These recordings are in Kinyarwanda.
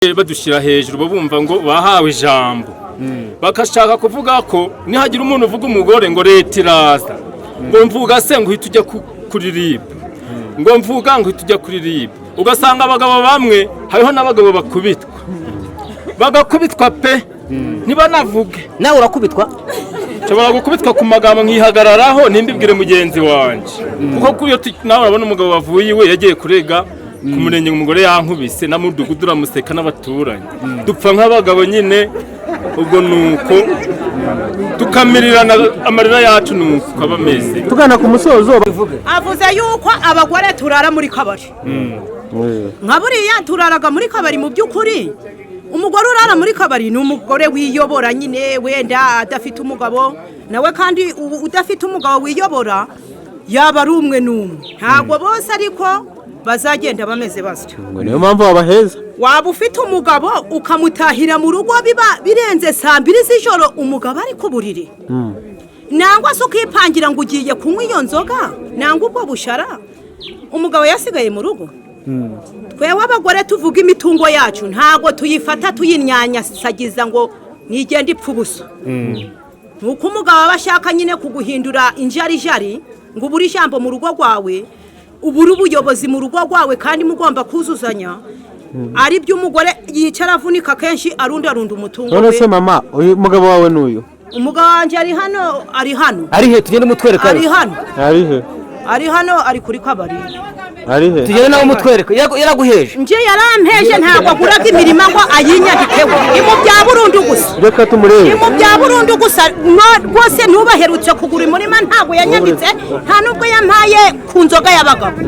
Badushyira hejuru, bumva ngo bahawe ijambo, bagashaka kuvuga ko nihagira umuntu uvuga umugore ngo leta iraza, ngo mvuga se ngo uhite ujya kuri RIB, ngo mvuga ngo uhite ujya kuri RIB. Ugasanga abagabo bamwe, hariho n'abagabo bakubitwa, bagakubitwa pe, ntibanavuge. Nawe urakubitwa? Nshobora gukubitwa ku magambo nkihagararaho, ntimbibwire mugenzi wanjye, kuko kuri iyo nawe urabona umugabo wavuye iwe yagiye kurega ku murenge ngo umugore yankubise, na mudugudu uramuseka n'abaturanyi. Dupfa nk'abagabo nyine, ubwo nuko tukamirirana amarira yacu, nuko aba ameze. Tugana ku musozo. Avuze yuko abagore turara muri kabari. Nka buriya turaraga muri kabari. Mu by'ukuri umugore urara muri kabari ni umugore wiyobora nyine, wenda adafite umugabo nawe. Kandi udafite umugabo wiyobora yaba ari umwe n'umwe, ntabwo bose ariko bazagenda bameze batyo. Ngo niyo mpamvu babaheza. Waba ufite umugabo ukamutahira mu rugo, biba birenze saa 2 z'ijoro, umugabo ari ku buriri, nangwa se ukipangira ngo ugiye kunywa iyo nzoga nangwa ubwo bushara, umugabo yasigaye mu rugo. Twewe abagore tuvuga imitungo yacu, ntabwo tuyifata tuyinyanyasagiza ngo nigende ipfa ubusa. Nuko umugabo aba ashaka nyine kuguhindura injarijari, ngo ubure ijambo mu rugo rwawe, ubure ubuyobozi mu rugo rwawe, kandi mugomba kuzuzanya. Ari byo umugore yicara avunika kenshi arundarunda umutungo None we. se mama, uyu mugabo wawe n'uyu? Umugabo wanjye ari hano, ari hano. Ari he? Tugende mutwereka. Ari hano. Ari he? Ari hano, ari kuri kabari. Ari he? Tugende nawe mutwereka. Yaraguheje? Nje yarampeje, ntabwo aguraga imirima ngo ayinyandikeho. Ni mu bya burundu gusa. Reka tumurebe. Ni mu bya burundu gusa rwose. Ntubaherutse kugura umurima, ntabwo yanyanditse, nta nubwo yampaye ku nzoga y'abagabo.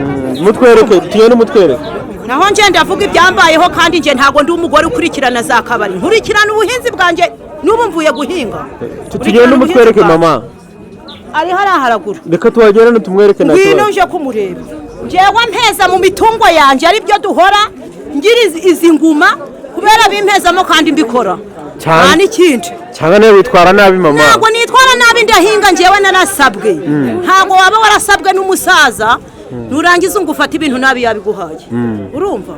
Mutwereke, tugende mutwereke. Naho nje ndavuga ibyambayeho, kandi nje ntabwo ndi umugore ukurikirana za kabari, nkurikirana ubuhinzi bwanjye. N'ubu mvuye guhinga. Tugende mutwereke, mama. Ari hariya haraguru. Reka tuhagerane tumwereke, nta Ngwino. kibazo. Nje kumureba. Njyewe mpeza mu mitungo yanjye, aribyo duhora ngira izi nguma kubera bimpezamo kandi mbikora. Cyane. Nta n'ikindi. Cyangwa nawe witwara nabi, mama? Ntabwo nitwara nabi, ndahinga. Njyewe narasabwe. Ntabwo waba warasabwe n'umusaza nurangiza ngo ufate ibintu nabi yabiguhaye, urumva?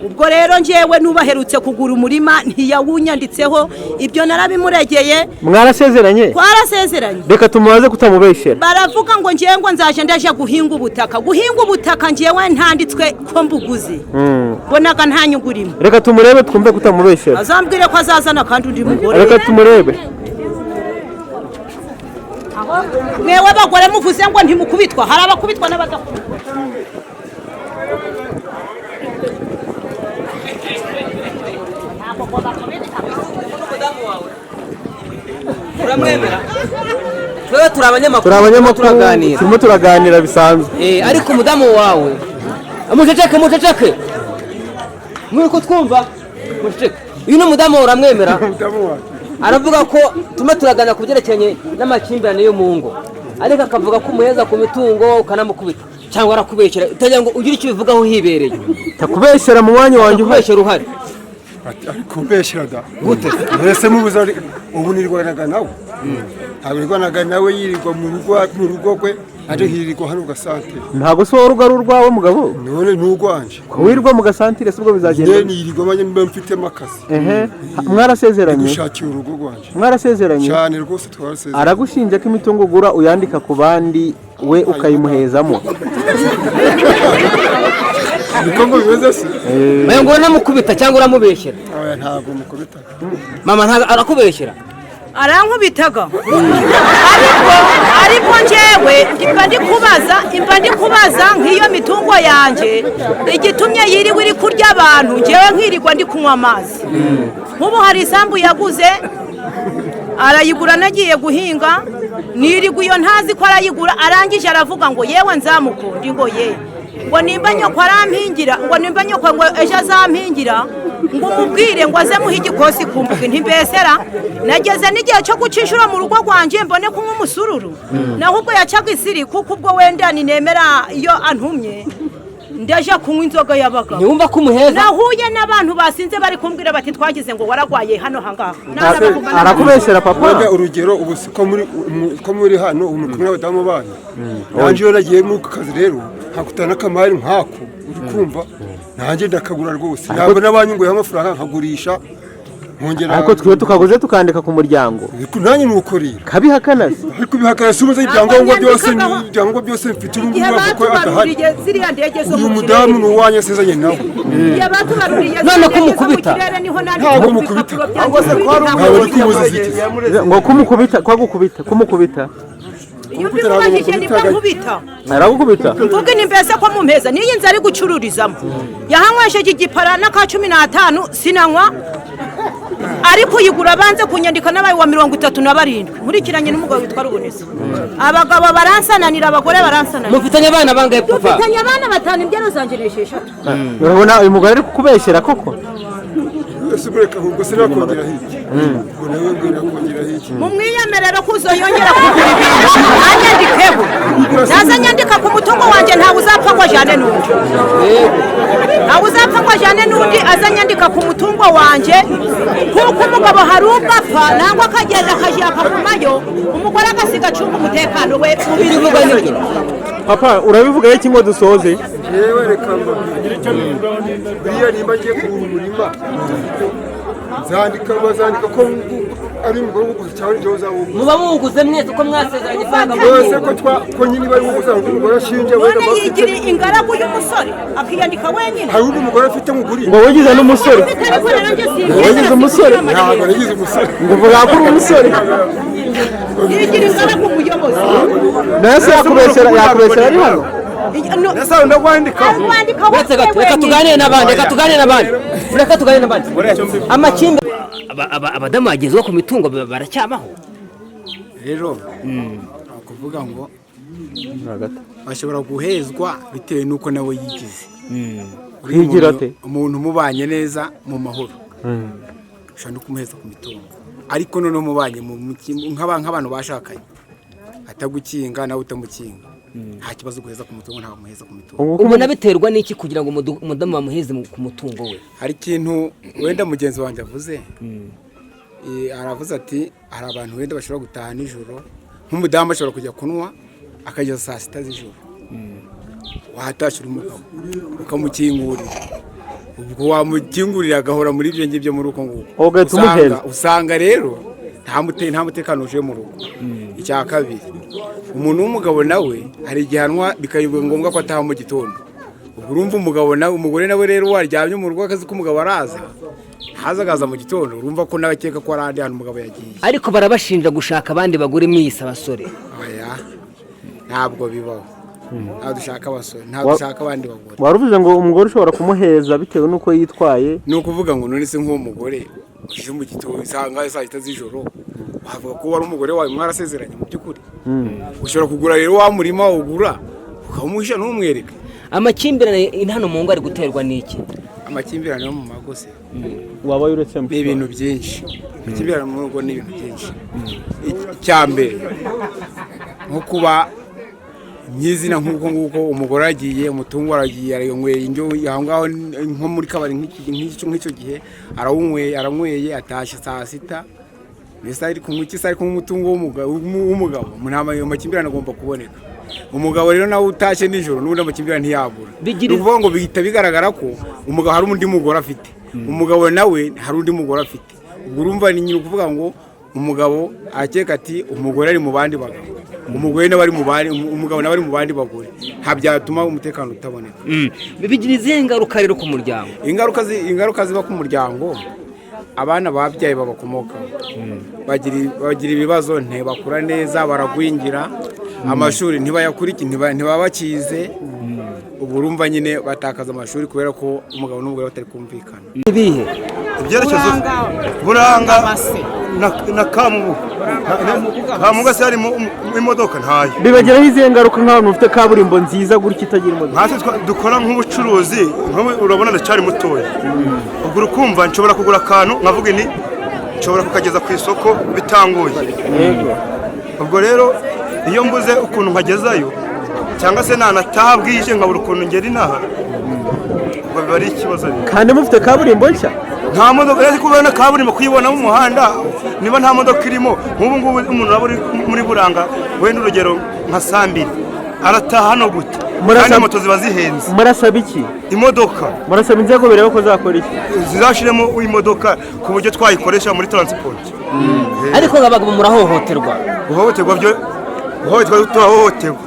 Ubwo rero njyewe nubaherutse kugura umurima ntiyawunyanditseho, ibyo narabimuregeye. Mwarasezeranye? Twarasezeranye. Reka tumubaze kutamubeshyera. Baravuga ngo ngewe ngo nzaje ndaje guhinga ubutaka, guhinga ubutaka ngewe ntanditswe ko mbuguze, mbonaga nta nyungu irimo. Reka tumurebe twumve kutamubeshyera. Azambwire ko azazana kandi undi mugore. Reka tumurebe. Mwewe abagore muvuze ngo ntimukubitwa, hari abakubitwa n'abadakubitwa. Uramwemera? Twebwe turi abanyamakuru. Turi abanyamakuru. Turaganira. Turimo turaganira bisanzwe. Ariko umudamu wawe, muceceke, muceceke, muri kutwumva, muceceke. Uyu ni umudamu wawe, uramwemera? Aravuga ko turimo turaganira ku byerekeranye n'amakimbirane yo mu ngo, ariko akavuga ko umuheza ku mitungo ukanamukubita. Cyangwa arakubeshyera? Utagira ngo ugire icyo ubivugaho hibereye. Takubeshyera mu mwanya wanjye uhari. Kubeshyera uhari. Ati, ariko mbeshyira da gute? Mbese mubuze ubu nirwanaga nawe? Ntabwo nirwanaga nawe, yirirwa mu rugo rwe, aje hirirwa hano gasantere. Ntabwo se wowe urugo ari urwawe, mugabo? None n'urwanje. Ko wirirwa mu gasantire se, ubwo bizagenda? Njye nirirwa manye mba mfitemo akazi. Ehe, mwarasezeranye? Gushakira urugo rwanje. Mwarasezeranye? Cyane rwose, twarasezeranye. Aragushinja ko imitungo ugura uyandika ku bandi, we ukayimuhezamo. Niko ngo bimeze se? Oya, ngo uranamukubita cyangwa uramubeshyera? Oya, ntabwo mukubita. Mama, ntabwo arakubeshyera? Arankubitaga, ariko njyewe mba ndi kubaza nk'iyo mitungo yanjye igitumye yiriwe iri kurya abantu, njyewe nkirirwa ndi kunywa amazi. Nk'ubu hari isambu yaguze, arayigura nagiye guhinga, nirirwa iyo ntazi ko arayigura. Arangije aravuga ngo yewe nzamukundi, ngo ye ngo nimba nyoko arampingira, ngo nimba nyoko ngo ejo azampingira, ngo umubwire ngo aze muhe igikosi ku mbuga. Ntimbesera nageze n'igihe cyo guca inshuro mu rugo rwanjye mbone kunywa umusururu. Naho ubwo yacaga isiri, kuko ubwo wenda ninemera iyo antumye ndaje kunywa inzoga y'abagabo. Ntiwumva ko umuheza? Nahuye n'abantu basinze bari kumbwira bati twagize ngo waragwaye hano hangaha. Arakubeshyera, papa? Wenda urugero, ubu si ko muri ko muri hano ubu muri kumwe n'abadamu banyu, nanjye iyo nagiye mu kazi rero nkakutana n'akamari nk'ako, uri kumva? Nanjye ndakagura rwose, ntabwo n'abanyunguyeho amafaranga nkagurisha nkongera. Ariko twe tukaguze tukandika ku muryango. Nanjye nuko rero. Kabihakana se? Ariko bihakana si ubuze ibyangombwa byose. Ntabwo. Ibyangombwa byose mfite ubu Igihe ngubu bavuga ko adahari. batubaruriye ziriya ndege zo Uyu mu mudamu kirere, ni uwanjye, asezanye nawe. igihe batubaruriye None ziriya ndege zo mu kumukubita? kirere, niho nanditse Ntabwo ku mukubita. bipapuro byanjye. Ahubwo se ko hari Ntabwo umuyobozi ndi kumubuza yamureze? Ngo kumukubita, kwagukubita, kumukubita? Iyo mbimubajije nibwo nkubita. Aragukubita? Mvuge ni mbese ko mumpeza n'iyi nzu ari gucururizamo, yahanywesheje igipara n'aka 15 sinanywa, ariko uyigura banze kunyandika n'abaye wa 37, nkurikiranye n'umugabo witwa Ruboneza. Abagabo baransananira, abagore baransananira. Mufitanye abana bangahe, papa? Dufitanye abana batanu, imbyaro zanjye ni 6. Urabona uyu mugore ari kukubeshyera koko? Ese ureka, ahubwo sinakongeraho iki? Ubwo nawe ngo nakongeraho iki? Mumwiyemerere ko uzoyongera kugura ibintu anyandikeho, naza nyandika ku mutungo wanjye. Ntawe uzapfa ngo ajyane n'undi, ntawe uzapfa ngo ajyane n'undi. Aza nyandika ku mutungo wanjye, kuko umugabo hari ubwo apfa nangwa akagenda akajya akagumayo, umugore agasiga acunga umutekano we mu bintu Ibivuga nibyo. Papa, urabivugaho iki ngo dusoze? Yewe, reka mbabwire, buriya nimba ngiye kugura umurima, nzandika, bazandika ko ari umugore uwuguze cyangwa ari njyewe uzawuguze. Muba muwuguze mwese uko mwasezeranye ifaranga. Wese ko twa ko nyine bari uwuguze, hari undi mugore ashinja wenda None mba afite. yigira ingaragu y'umusore akiyandika wenyine. Hari undi mugore afite muguriye. Ngo wigize n'umusore? Ariko rero njye simbyemera. Wagize umusore? Ntabwo nagize umusore. Ngo uvuga ko uri umusore? Yigira ingaragu umuyobozi. Nawe se yakubeshyera, yakubeshyera ari hano? Ese ndakwandikaho? Wandika. Uretse gato, reka tuganire n'abandi, reka tuganire n'abandi, reka tuganire n'abandi. Amakimbirane, abadamu bagezweho ku mitungo baracyabaho? Rero ni ukuvuga ngo bashobora guhezwa bitewe n'uko nawe yigize. Uriya Yigira umuntu- ate? Umuntu umubanye neza mu mahoro ushobora no kumuheza ku mitungo, ariko noneho mubanye nk'abantu bashakanye, atagukinga nawe utamukinga, nta kibazo guheza ku mutungo, ntabwo muheza ku mitungo. Ubona biterwa n'iki kugira ngo umudamu bamuheze ku mutungo we? Hari ikintu wenda mugenzi wanjye avuze. Aravuze ati hari abantu wenda bashobora gutaha nijoro, nk'umudamu ashobora kujya kunywa akageza saa 6 z'ijoro, watashyura umugabo ukamukingurira, ubwo wamukingurira agahora muri ibyo ngibyo, muri uko nguko. Ugahita umuheza. Usanga rero nta mutekano uje mu rugo. Icya kabiri, umuntu w'umugabo nawe hari igihe anywa bikaba ngombwa ko ataha mu gitondo. Ubwo urumva umugabo nawe, umugore nawe rero waryamye mu rugo akazi k'umugabo, araza ntaza, akaza mu gitondo, urumva ko nawe akeka ko hari ahandi hantu umugabo yagiye. Ariko barabashinja gushaka abandi bagore mwiyise abasore. Oya, ntabwo bibaho, ntabwo dushaka abasore, ntabwo dushaka abandi bagore. Wari uvuze ngo umugore ushobora kumuheza bitewe n'uko yitwaye. Ni ukuvuga ngo none se nk'uwo mugore uje mu gitondo usanga saa 6 z'ijoro, wavuga ko wari umugore wawe mwarasezeranye? Mu by'ukuri ushobora kugura rero wa murima ugura ukawumuhisha ntumwereke. Amakimbirane hano mu ngo ari guterwa n'iki? Amakimbirane yo mu mago se? Waba uretse Ni ibintu byinshi. Amakimbirane mu rugo ni ibintu byinshi. Icya mbere, nko kuba nyizina nk'uko nguko umugore aragiye, umutungo aragiye, aranyweye indyo aho ngaho nko muri kabari nk'icyo gihe, arawunyweye, aranyweye, atashye saa 6, mbese ari kunywa iki se? Ari kunywa umutungo w'umugabo. Nta makimbirane agomba kuboneka. Umugabo rero nawe utashye nijoro, n'ubundi amakimbirane ntiyabura. Ni ukuvuga ngo bihita bigaragara ko umugabo hari undi mugore afite, umugabo nawe hari undi mugore afite. Ubwo urumva ni nyine ukuvuga ngo umugabo arakeka ati umugore ari mu bandi bagabo, umugore nawe ari mu bandi, umugabo nawe ari mu bandi bagore. Nta byatuma umutekano utaboneka. Bigira izihe ngaruka rero ku muryango? Ingaruka ziba ku muryango, abana babyaye babakomokaho bagira ibibazo, ntibakura neza, baragwingira, amashuri ntibayakurikire, ntibaba bakize. Ubwo urumva nyine batakaza amashuri kubera ko umugabo n'umugore batari kumvikana. Ibihe? Ibyerekezo Buranga na Kamubu, Kamubuga se harimo imodoka? Ntayo. Bibagiraho izihe ngaruka nk'abantu bafite kaburimbo nziza gutya itagira imodoka? Nkatwe dukora nk'ubucuruzi, nk'ubu urabona ndacyari mutoya, ubwo urukumva nshobora kugura akantu nkavuga ni nshobora kukageza ku isoko bitangoye. Ubwo rero iyo mbuze ukuntu nkagezayo, cyangwa se nanataha bwije nkabura ukuntu ngera inaha, ubwo biba ari ikibazo rero. Kandi mufite kaburimbo nshya? Nta modoka rero kubona kaburimbo kuyibona mu muhanda niba nta modoka irimo. Nk'ubu ngubu umuntu aba uri muri Buranga, wenda urugero nka saa 2, arataha hano gute? Kandi moto ziba zihenze. Murasaba iki? Imodoka. Murasaba inzego bireba ko zakora iki? Zizashiremo imodoka ku buryo twayikoresha muri transport. Ariko abagabo murahohoterwa. Guhohoterwa byo, guhohoterwa turahohoterwa.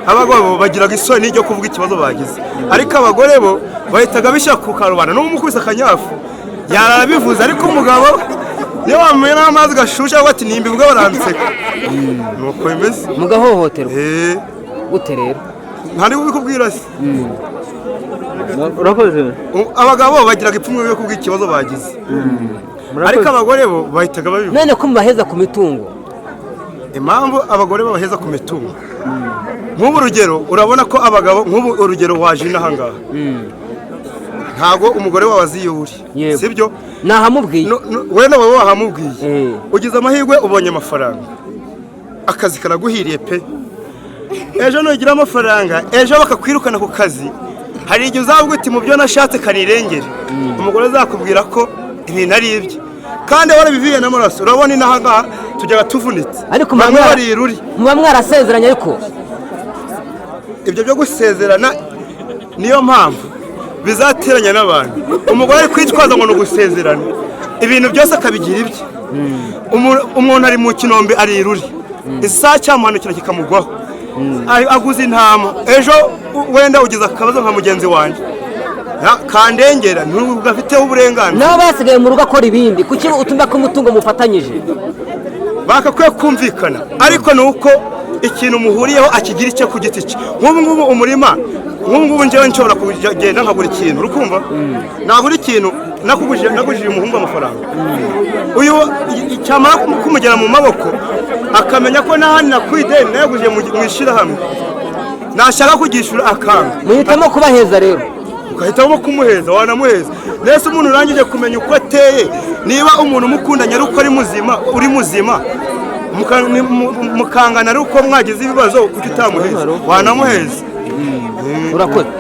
Abagabo bagiraga isoni ryo kuvuga ikibazo bagize, ariko abagore bo bahitaga bishyira ku karubanda. N'ubu umukubise akanyafu yarabivuze, ariko umugabo niyo wamena amazi gashushe avuga ati nimbivuga baranseka. Nuko bimeze. Mugahohoterwa gute rero? Ntari kubikubwira se. Urakoze. Abagabo bagiraga ipfunwe ryo kuvuga ikibazo bagize, ariko abagore bo bahitaga babivuga. None ko mubaheza ku mitungo? Impamvu abagore babaheza ku mitungo, nk'ubu urugero, urabona ko abagabo, nk'ubu urugero, waje inaha ngaha, ntabwo umugore wawe azi iyo uri, sibyo? Nahamubwiye. Wenda wowe wahamubwiye, ugize amahirwe ubonye amafaranga, akazi karaguhiriye pe. Ejo nugira amafaranga, ejo bakakwirukana ku kazi, hari igihe uzavuga uti mu byo nashatse kanirengere. Umugore azakubwira ko ibintu ari ibye kandi warabiviye n'amaraso. Urabona inaha ngaha tujyaga tuvunitse, ariko bamwe bari ruri. Muba mwarasezeranye ariko. Ibyo byo gusezerana niyo mpamvu bizateranya n'abantu. Umugore ari kwitwaza ngo ni ugusezerana, ibintu byose akabigira ibye. Umuntu ari mu kinombe, ari iruri, isaha cyamuhanukira kikamugwaho. Aguze intama ejo, wenda ugize akabazo nka mugenzi wanjye kandengera, ntugafiteho uburenganzira. Nabo basigaye mu rugo akora ibindi, kuki utumva ko umutungo mufatanyije? Bakakwiye kumvikana, ariko ni uko ikintu muhuriyeho akigira icye ku giti cye. Nk'ubu ngubu umurima, nk'ubu ngubu njyewe nshobora kugenda nkagura ikintu, urukumva nagura ikintu nagujije umuhungu amafaranga, uyu cyamara kumugera mu maboko akamenya ko n'ahandi nakuye ideni nayagujije mu ishyirahamwe, nashaka kugishyura akanga. Muhitamo kubaheza rero. Ugahitamo kumuheza, wanamuheza. Mbese umuntu urangije kumenya uko ateye, niba umuntu umukundanye ari uko ari muzima, uri muzima, mukangana ari uko mwagize ibibazo, kuki utamuheza? Wanamuheza. Urakoze.